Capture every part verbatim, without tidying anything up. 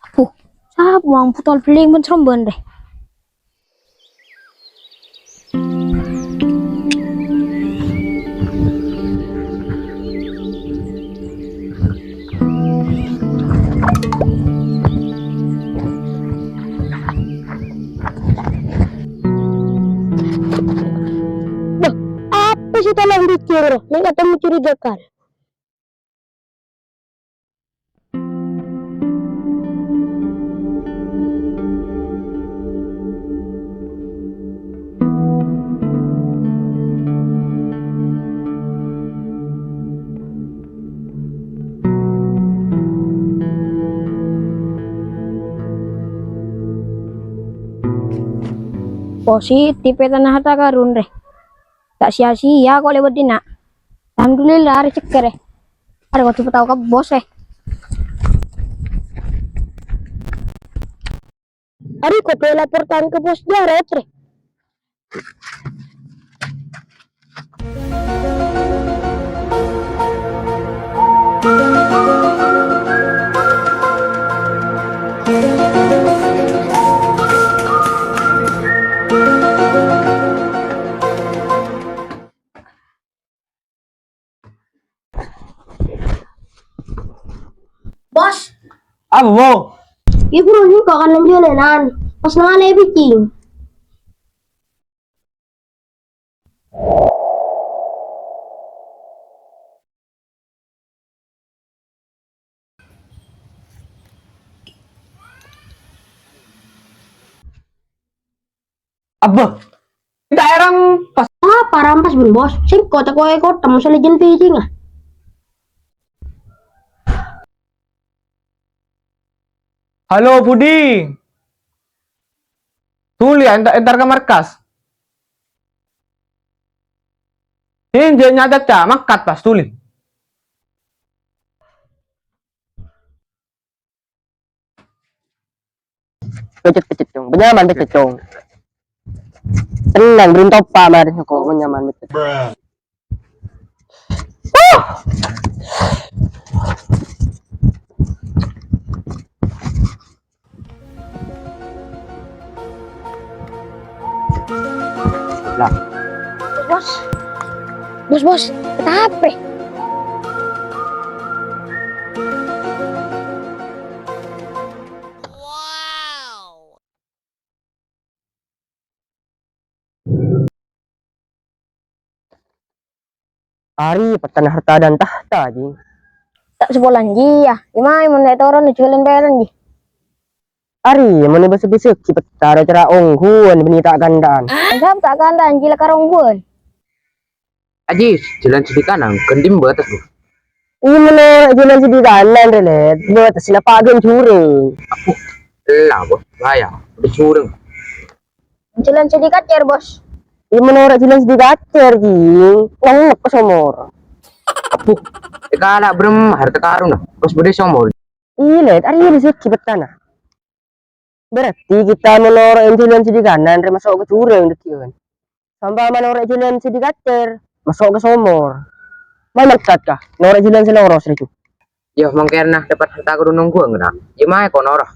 Apo, sapa mang botol beling mon seromban rè? Bâh, apa sih tolong bikin, bro? Ini kadang mencurigakan. Positif, ya, tanah harta karun, rè. Ta' sia-sia ko' lèbât dinna'. Alhamdulillah, arè cèkkè, rè. Arè kodhu patao ka bos, rè. Arè kodhu laporkan ka bos Jarot, rè. Bos. Apa, Bo? Ibu Rohim kok kan lenjolenan. Pas nangale picing. Abah, ta' èrampas. Apa rampas, bun, Bos? Sèngko' tako' è kottha, masalah jân picing, ah. Halo, Budi. Tuli, enta-, entar ka markas. Ini dia nyata, Cak, mangkat pas tuli. Pecet, pecet, Cong. Benyaman, pecet, Cong. Tenang, beruntopa, mari, kok, benyaman, pecet. Lah. Bos, bos. Bos, bos. Kenapa? Arè pettana harta dan tahta, Ji. Ta' sapolana, Ji, ya. Gimana mon ta' toron, jualan bayaran, Ji. Arè, mon bâsa-bâsa, petta roh cara ongghuwân, bânnè ta' kandhâ'ân. Sapa ta' kandhâ'ân, Ji, la karongguwân. Aji, jhâlân sè dâri kanan, ghândhi bâtes, Bu. Iyâ, mènorot jhâlân sè dâri kanan, rè, Lèt. Bâtessa napa' ghân jhurâng. Apo? Ella, Bos. Bahaya. Bâdâ jhurâng. Jhâlân sè dâri kacèr, Bos. Iyâ, mènorot jhâlân sè dâri kacèr, Jing. Ngongnep ka somor. Apo? Èkala' bârâmma harta karunna, Bos, bâdâ somor. Iyâ, Lèt. Arè rejhekkè pettana. Berarti kita mènorot jhâlân sè dâri kanan, rè, maso' ka jhurâng dhâddhiyân. Sampè' mènorot jhâlân sè dâri kacèr, maso' ka somor. Mangkat, Ka', noro' jhâlân sè loros, rè, Ju. Yâ, mangkèna dâpa' harta karunna ongghuwân, Ka'. Yâ, maè ko' noro'.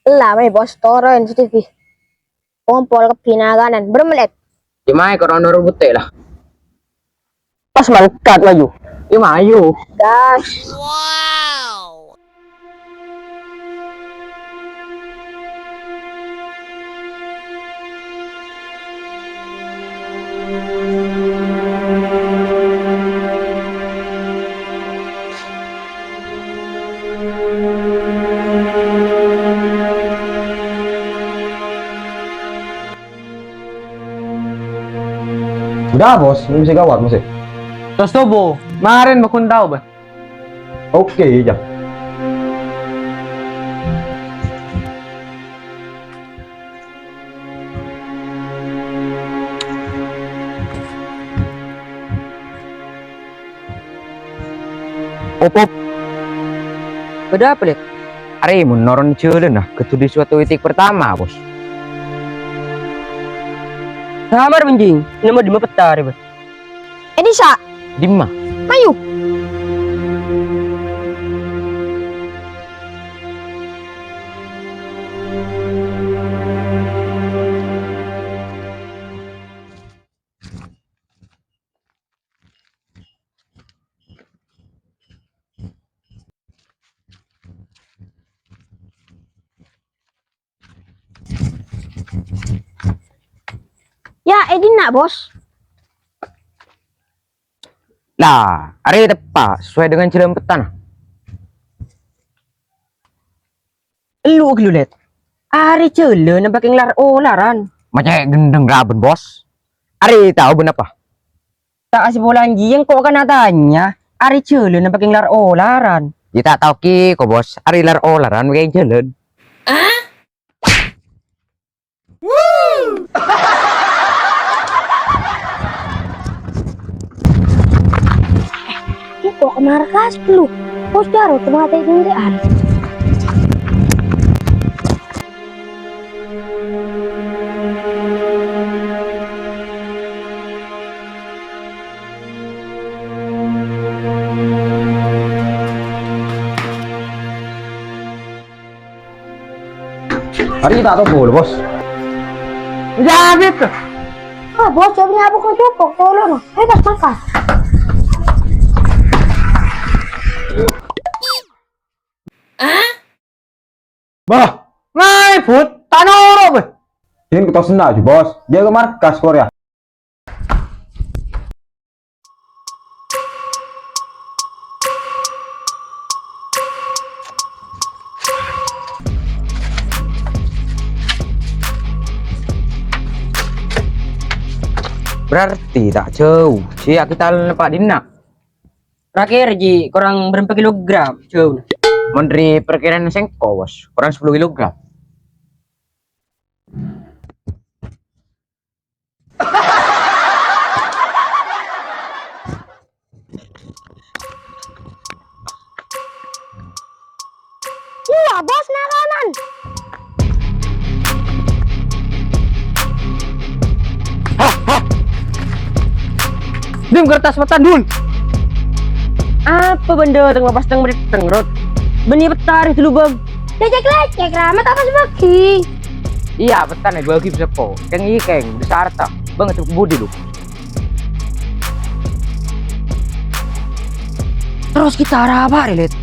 Ella, maè, Bos, toron C C T V. Kompol kabbhi na' kanan, bârâmma, Lèt. Yâ, maè ko' noro' bhutte, la. Pas mangkat, mayu. Yâ, mayu. Gas. Udah, Bos. Ini masih gawat, masih. Terus tuh, Bu. Kemarin bakun tahu, Bang. Oke, ya. Op, op. Bâdâ apa, Lèt? Arè mon noron jhâlânna, kodhu disuwâ titik pertama, Bos. Sabar, Manjing. Nemmo dimma petta arè, Bos? È dissa'. Dimma? Mayu. Yâ, è dinna', Bos. Lah, arè teppa' sesuai dengan jhâlân pettana. Ellu' ghâllu, Lèt. Arè jhâlân apa kèng lar-olaran? Ma' cè' ghendheng rabân, Bos. Arè tao bân apa? Ta' asèpolan jiyâ engko' kana tanya, arè jhâlân apa kèng lar-olaran? Yâ ta' tao kèko, Bos. Arè lar-olaran kèng jhâlân. Engko' ka markas lu. Bos Jarot mate dhewe'an. Arè ta' tao bâlâ, Bos. Jabit. Oh, Bos, jawabnya apa kok cukup? Tolong, ayo, Bos, makan. Bah, ngai, Bud, ta' noro', Bud. Din ketos enna' jâ, Bos. Jâgâ markas, kor, yâ. Berarti ta' jâu, jiyâ kita neppa' dinna'. Ra-kèra jiyâ korang bârâmpa kilogram jâuna? Mon dâri parkiraan sèngko', Bos, korang sapolo kilogram. Iyâ, Bos, nakanan. Hah, hah. Dim kertas pettana, Dul. Apa bâ'na teng pas teng medheng, Rot? Bânnè petta arè dulu, Bang. Lecek-lecek, Ra, ma' ta' pas bâgi. Iyâ, pettana bâgi seppo. Kèng iyâ, kèng, bisa arta. Bang, itu budi lu. Terros kita arapa, Lèt?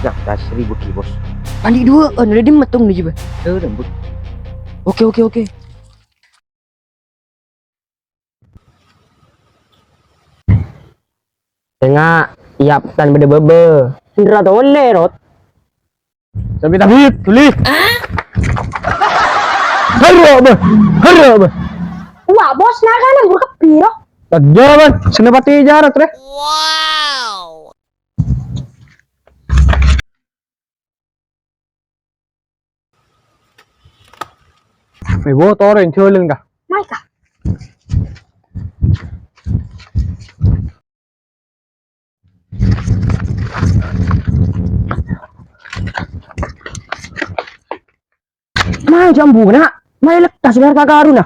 Yâ, tas seribu ki, Bos. Andi' duwâ'ân, udah dimetung nih, coba. Yâ, udah, Bos. Oke, oke, oke. Enga', iyâ, pettana bâdâ bâbâ. Sèntra tolè, Rot. Tapi, tapi, tuli. Haro, Bang. Haro, Bang. Wah, Bos, nakanan buru kebbhi, ro. Tadâ, Bang. Senapati Jarot, rè. Wow. Mè' bâ' torè jhâlân, Ka'. Mayu, Ka'. Mayu jhâ' embu, Na'. Mayu lekkas, biar Ka' Karun, na.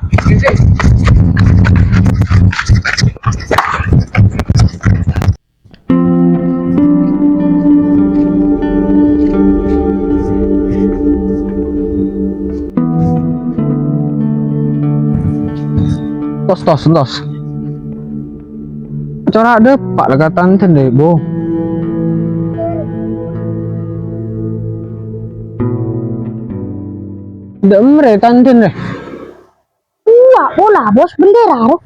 Tos, tos, tos. Cora' dâpa' la ka tanten, Debo. Dâ'emma rè tanten, rè. Wah, pola, Bos, bendera, ro.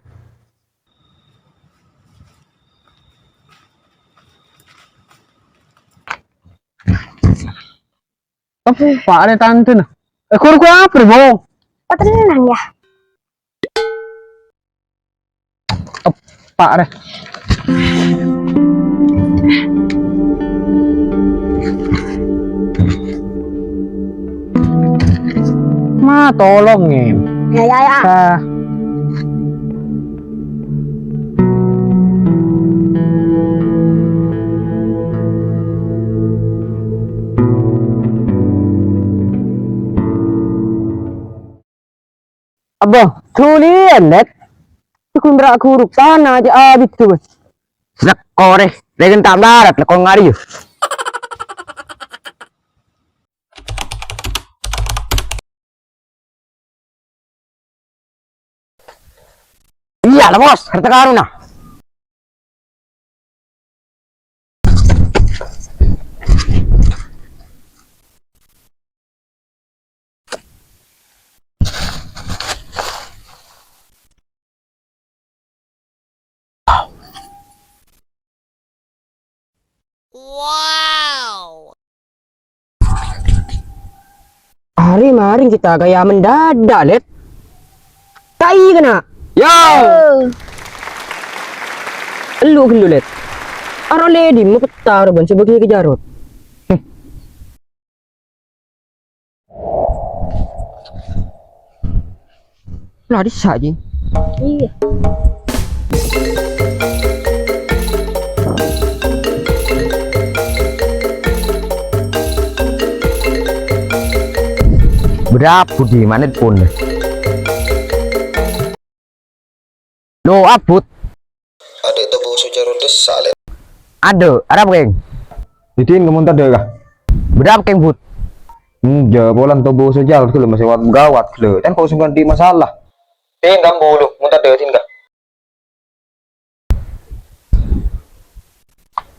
Teppa' rè tanten. Eh, kur-kur apa rè, Bo? Tenang, ya. Teppa' rè. Ma, tolong, Ngèm. Ya, ya, ya. Sa- Abbâ, dhuliyân, Lèt. Sè kontra' ghuru tana jâ' abit, Bos. Sèkkor, rè. Rèken ta' malarat, lèkong arèya. Iyâ la, Bos, harta karunna. Wow. Arè marèng kita kaya mendadak, Lèt. Kai kena. Yo. Elu ghellu, Lèt. Aro lè dimma petta rowa bân sè bâgi ka Jarot. Lah, dissa', Jing. Iyâ. Berapa di mana pun? Lo abut. Adâ' tobo sojar dessa, Lèt. Adâ', arapa, Kèng? Didin, kamu tadâ' kah? Bâdâ apa, Kèng, But? Enjâ', polana tobo sojar ghellâ' masih wat gawat ghellâ'. Kan kok sungkan di masalah. Din, kamu bulu, mun tadâ' din kah?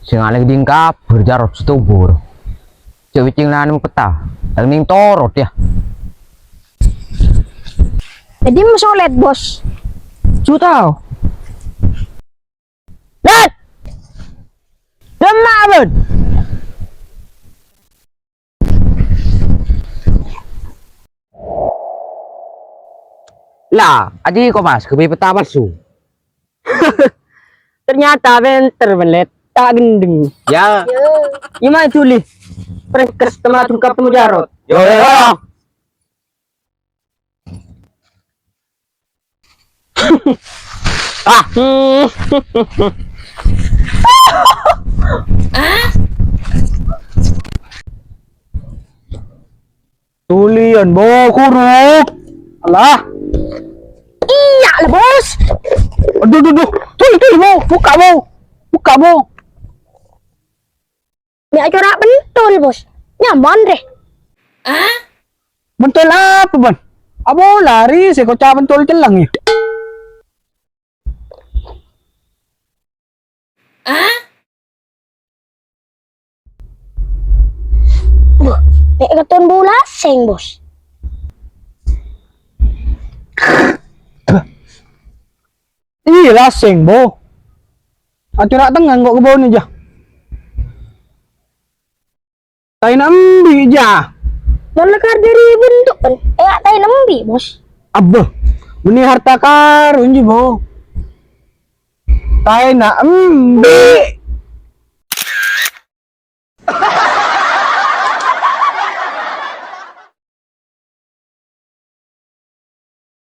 Sè ngalèng ding kabhâr Jarot sè tobo. Cè' wicing nanem ketta, ning torot, yâ. Jadi masolet, Bos. Juta. Lèt! Dâmma, Bun? Lah, aji ko, Mas, ghâbây peta palsu. Ternyata pènter, Bun, Lèt. Ta' ghendheng. Yâ. Yâ. Yâ, ma' dhuli. Prèngkes tema dungkap temu Jarot. Yo, yo, yo. Ah. Tuliyân, Bo, kuruk. Alah. Iyâ la, Bos. Aduh, aduh, aduh. Tuli, tuli, Bo. Bukka', Bo. Bukka', Bo. Mè' acora' pentol, Bos. Nyaman, rè. Pentol apa, Bun? Abo lari sè koca' pentol celleng, yâ. Wah, mè' katon bâ' lasèng, Bos. Iyâ, lasèng, Bo. Acora' tengnga engko' ka bâuna, jâ. Taèna embi', jâ. Nolla kar dhâri bentuk, kan? Eh, taèna embi', Bos. Abbâ, bânnè harta karun, jâ, Bo. Taèna embi'.